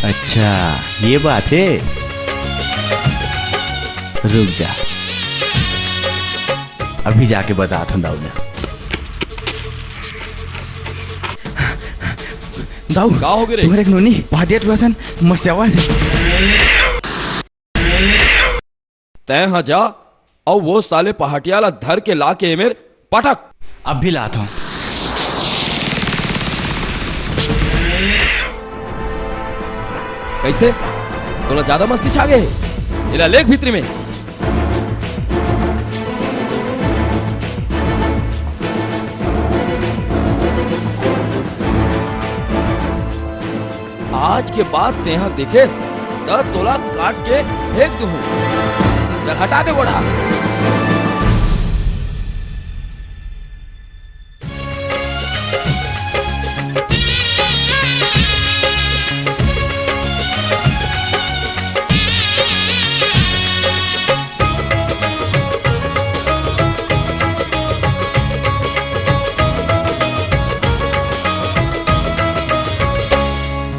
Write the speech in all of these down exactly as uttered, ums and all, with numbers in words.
अच्छा, ये बात हे। रुक जा, अभी जाके बताथंव दाऊ ला। दाऊ, का हो गे रे? तुम्हर एक नोनी पहाटिया टूरा सन मस्यावा हे। तैं हा जा, अउ वो साले पहाटिया ला धर के लाके एमेर पटक। अभी लाथंव। कइसे? तोला जादा मस्ती छा गे हे? एला लेग भीतरी में। आज के बाद तेंहा देखेस, त तोला काट के फेंक दूहूं। चल, हटा दे गोड़ा।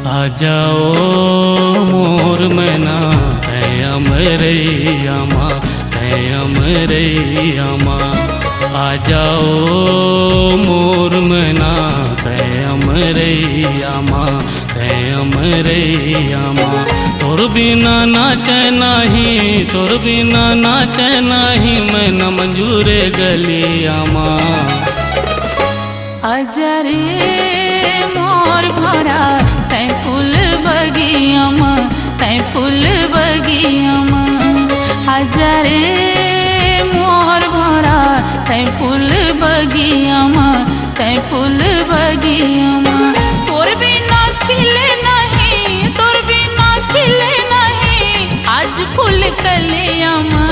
आ जाओ मोर मैना, तैं अमरैया मा, तैं अमरैया मा। आ जाओ मोर मैना, तैं अमरैया मा, तैं अमरैया मा। तोर बिना नाचे नाही, तोर बिना नाचे नाही, मैना मंजूरे गलिया मा। आजा रे मोर भौंरा, तैं फूल बगिया मा, तैं फूल बगिया मा। आजा रे मोर भौंरा, तैं फूल बगिया मा, तैं फूल बगिया मा। तोर बिना खिले नहीं, तोर बिना खिले नहीं, आज फूल कलिया मा।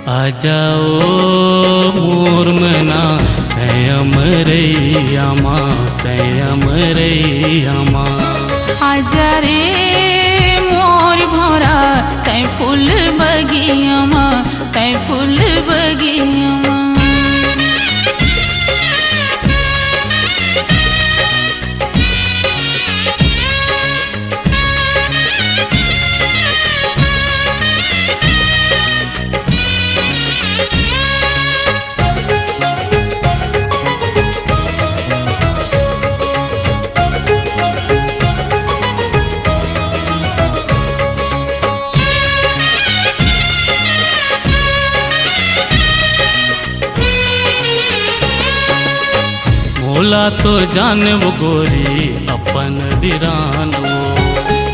आ जाओ मोर मैना, तैं अमरैया मा, तैं अमरैया मा। आजा रे मोर भौंरा, तैं फूल बगिया मा, तैं फूल बगिया मा। मोला तो जाने वो गोरी अपन बिरान वो,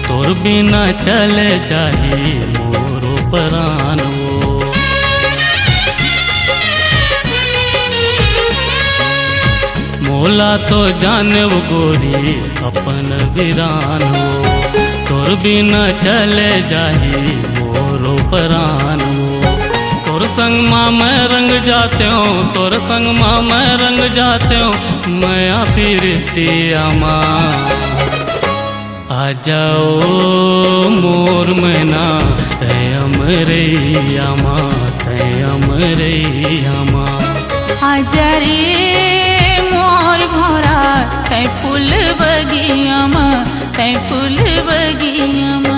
तोर बिना चले जाही मोरो परान वो। मोला तो जाने वो गोरी अपन बिरान वो, तोर बिना चले जाही मोरो परान वो। तोर संग मा मैं रंग जातेंव, तोर संग मा मैं रंग जातेंव, मया पिरितिया मा। आ जाओ मोर मैना, तैं अमरैया मा, तैं अमरैया मा। आजा रे मोर भौंरा, तैं फूल बगिया मा, तैं फूल बगिया मा।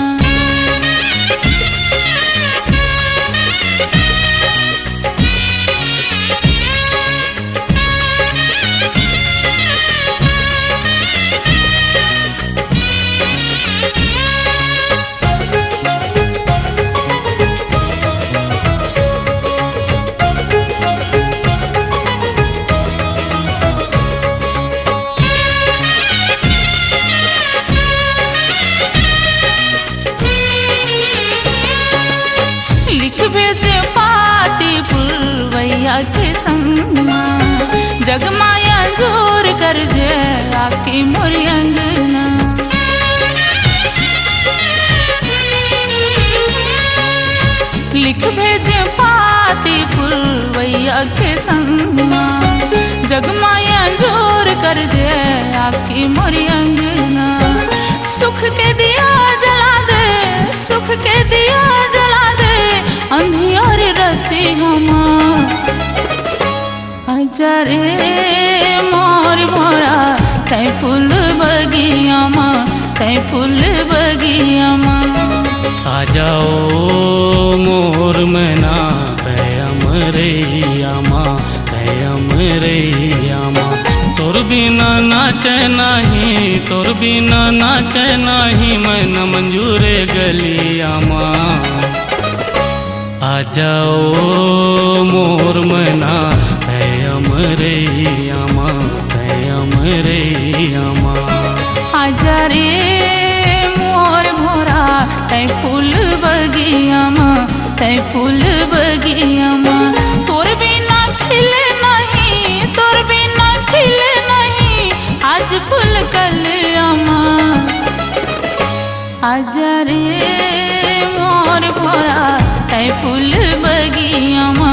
लिख भेजे पाती पुरवैया के संग मा, जगमाया जोर कर दे आके मोर अंगना। लिख भेजे पाती पुरवैया के संग मा, जगमाया जोर कर दे आके मोर अंगना। सुख के दिया जला दे, सुख के दिया जला दे, अंधियार रतिया मा। आजा रे मोर भौंरा, तैं फूल बगिया मा, तैं फूल बगिया मा। आ जाओ मोर मना, तै अमरैया मा, तै अमरैया मा। तोर बिना नाचे नाही, तोर बिना नाचे नाही, मैं न मंजूरे गलिया मा। आ जाओ मोर मना, तै अमरैया मा, तै अमरैया मा। आजा रे मोर भोरा, तै फूल बगिया मा, तै फूल बगिया मा। तोर बिना खिले नहीं, तोर बिना खिले नहीं, आज फूल कलिया मा। आजा रे मोर भोरा, तै फूल बगिया मा।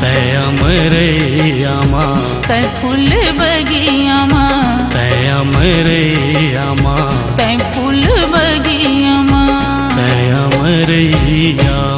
तै अमरैया मा। तै फूल बगिया मा। तै अमरैया मा। तै फूल बगिया मा। तै अमरैया